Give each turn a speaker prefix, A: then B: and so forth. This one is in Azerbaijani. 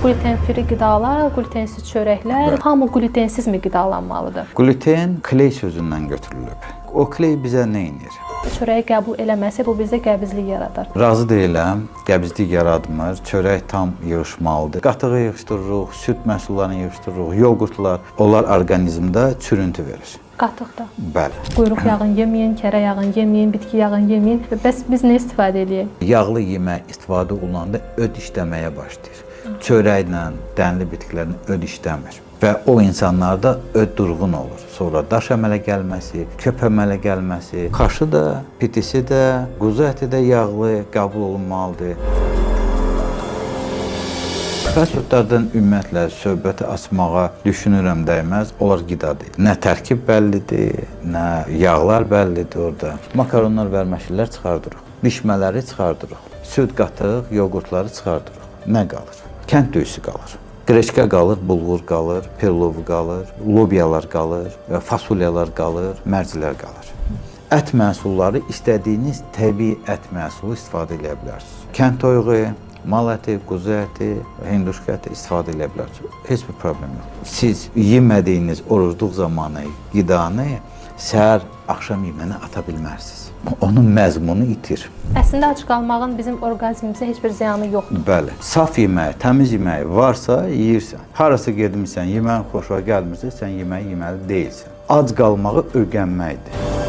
A: Qluten-free qidalar, qlutensiz çörəklər, hamı glutensizmi qidalanmalıdır?
B: Qluten kley sözündən götürülüb. O kley bizə nə edir?
A: Çörəyi qəbul eləməsək, bu bizdə qəbizlik yaradar.
B: Razı deyiləm, qəbizlik yaratmır. Çörək tam yığışmalıdır. Qatığı yığışdırırıq, süd məhsullarını yığışdırırıq, yoğurtlar, onlar orqanizmdə çürüntü verir.
A: Qatıq da.
B: Bəli.
A: Quyruq yağını yeməyin, kərə yağını yeməyin, bitki yağını yeməyin. Bəs biz nə istifadə eləyək?
B: Yağlı yemək istifadə olunanda öd işləməyə başlayır. Çörəklə, dənli bitkilərlə öd işləmir. Və o insanlarda öd durğun olur. Sonra daş əmələ gəlməsi, köp əmələ gəlməsi, xaşı da, pitisi də, quzu əti də yağlı qəbul olunmalıdır. Fast foodlardan ümumiyyətlə söhbəti açmağa düşünürəm dəyməz. Onlar qida deyil. Nə tərkib bəllidir, nə yağlar bəllidir orada. Makaronlar, vərməşillər çıxardırıq. Bişmələri çıxardırıq. Süd, qatıq, yoğurtları çıxardırıq. Nə qalır? Kənd döyüsü qalır. Qreçka qalır, bulğur qalır, pirlovu qalır, lobyalar qalır, fasulyalar qalır, mərcilər qalır. Ət məhsulları istədiyiniz təbii ət məhsulu istifadə edə bilərsiniz. Kənd toyuğu, mal əti, quzu əti, hinduşka əti istifadə edə bilərsiniz. Heç bir problem yox. Siz yemədiyiniz orucluq zamanı qidanı səhər, axşam yeməyinə ata bilmərsiniz. Onun məzmunu itir.
A: Əslində ac qalmağın bizim orqanizmimizə heç bir ziyanı yoxdur.
B: Bəli. Saf yemək, təmiz yemək varsa yeyirsən. Harasa getmisən, yeməyin xoşuna gəlmirsə, sən yeməyi yeməli deyilsən. Ac qalmağı öyrənməkdir.